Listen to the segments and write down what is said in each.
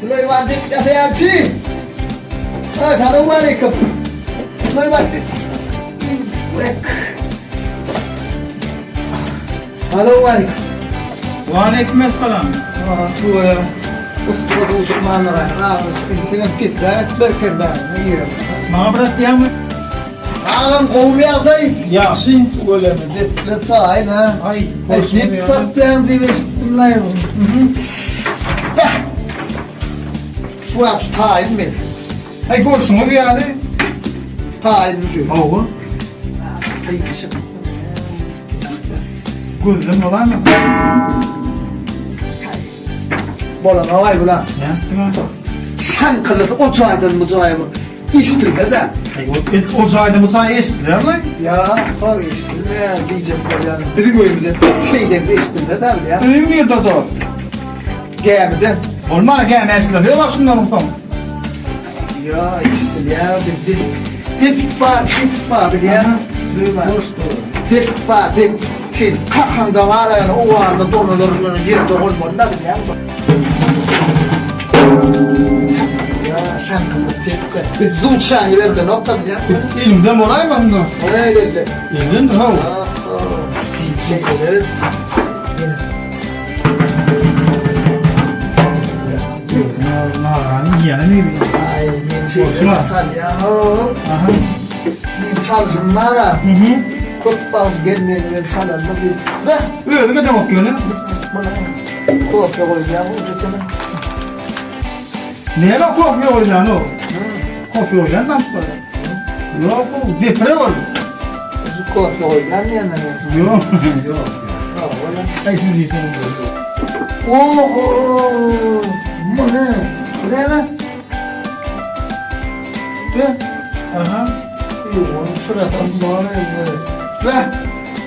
Süleýman dek ýasaýançy! Aý, salowmaleýkim! Süleýman dek. Iýwek. Salowmaleýkim. Waleýkim essalam. Tüweleme. Ussa duşmanlara agzysy pesräk berkezler. Maňa biraz diýäňmi? Agam gowy ýagdaý. Ýagşy. Tüweleme depler taýyn ha. Aý, Dep satýaň diýip eşitdim-laý. Şu wagt şu taýyn men. Aý, görşüňiz ýaly. Taýyn şu. Hawa. Aý, şu. Gözden bolarmy? Bolanok aý bular. Nätdiň? Şaňkylysy o jaýdan bu jaýa bir eşidilse-de. Aý, o o jaýdan bu jaýa eşidilermi? Ýa, hor eşidilmeýär diýjek bolýan. Biziň öýümizde şeýdende eşidilse-de bilýän. Öýüň nirde dost? Gämide. Bolmana gämi eşidilse ýok şundan soň. Ýa, eşidilýär. Biz depip bar, depip bar bilýän. Depip bar, dep. Şeý kakaňda bar ýaly owazda donalar bilen ýerde bolmaly da bilýän. Ýa, şaňkyldy depip. Biz zuçany berlenok da bilýän. Elimden bolaýma onda? Oraya geldi. Elimdendir haw. Stil şeýle. Narany iýene mi? Aý, men şeýle salýan. Aha. Men çalşym bar. Mhm. Köp baz gelmeli bilen çalanda bir. Özüme de bak ýöne. Muny kofe goýýan ucuna. Näme kofe goýýan o? Kofe goýýan daşlar. Ýok, o depre ol. Şu kofe goýýan ýene. Ýok, ýok. Aý, siz diýseňiz. Oho! Muny näme? Be. Aha. Ýok, şurada bar ey. Be.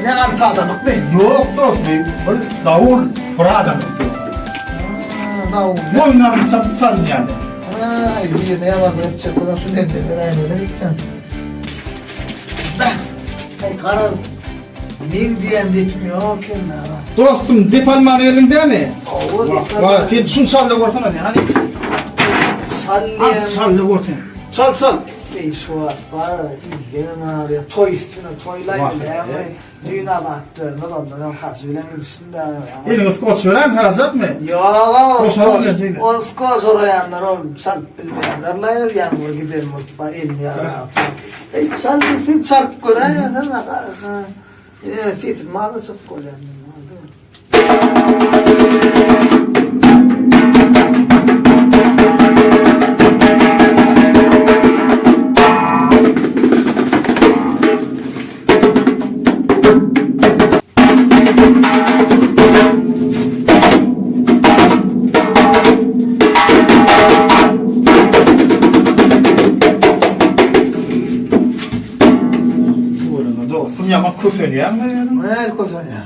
Ne alty adamlykmy? Ýok dost, bir davul bir adam. Davul. Boýunlaryny çapyp çalynýar. Aý, bir ne var bu çapylan şu ne beräýmeli eken. Be. Ay garaz. Men diýen depim ýok eken. Dostum, dep almaga geldiň dämi? Hawa, dep Wah, sen şunu çal da görsene sen, hadi. Salýan. Al çal da görsene. Çal çal. Ey şu wagt bar, ilden ağrıyor. Toý üstüne toýlaý bilýärmi? Düýn abat dönmez ondan öň hajy bilen gidişim de. Eliňi skoç beräými, harajatmy? Ýok, Goşaryň geljegiyle. o skoç oraýanlar ol çalyp bilmeýänler laý ýaňy giden bolup bar elini ýarap. Ey çal sen çalyp göräýen sen. Ýa sesim mazaçyk bolýar. Oğlum dostum ýaman kösenýäňmi? Näl kösenýär?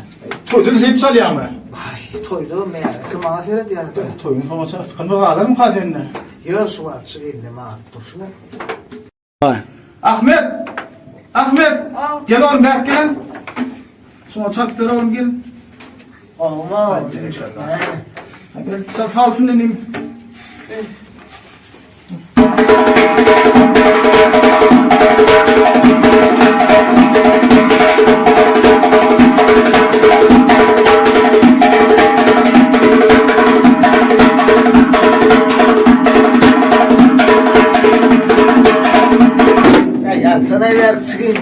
Toýda zep çalýaňmy? Aý, toýda märeke maňa seredýär. Toýuň soňuna çenli ysgyn bir galarmyka sende? Ýok, şu wagt şu eline alyp durşuna. Ahmet! Ahmet! Gel oğlum bärik gel. Şuňa çalyp ber oğlum gel. Olma. Hadi çal salsyn inim. Ya ýatsana berip çykyň.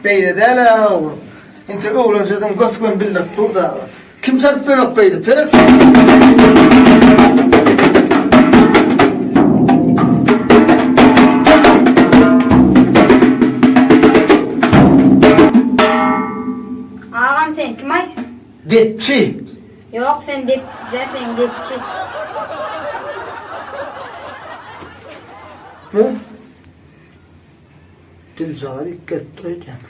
Beýle däl ha. Inte öwrenjeden gös-göni bildirip dur da. Kim çalyp berok beýle? Seret. Agam sen kim ay? Depçi. Yok sen depçi, sen depçi. Bu Diljar ilk gelip dur öýdýän.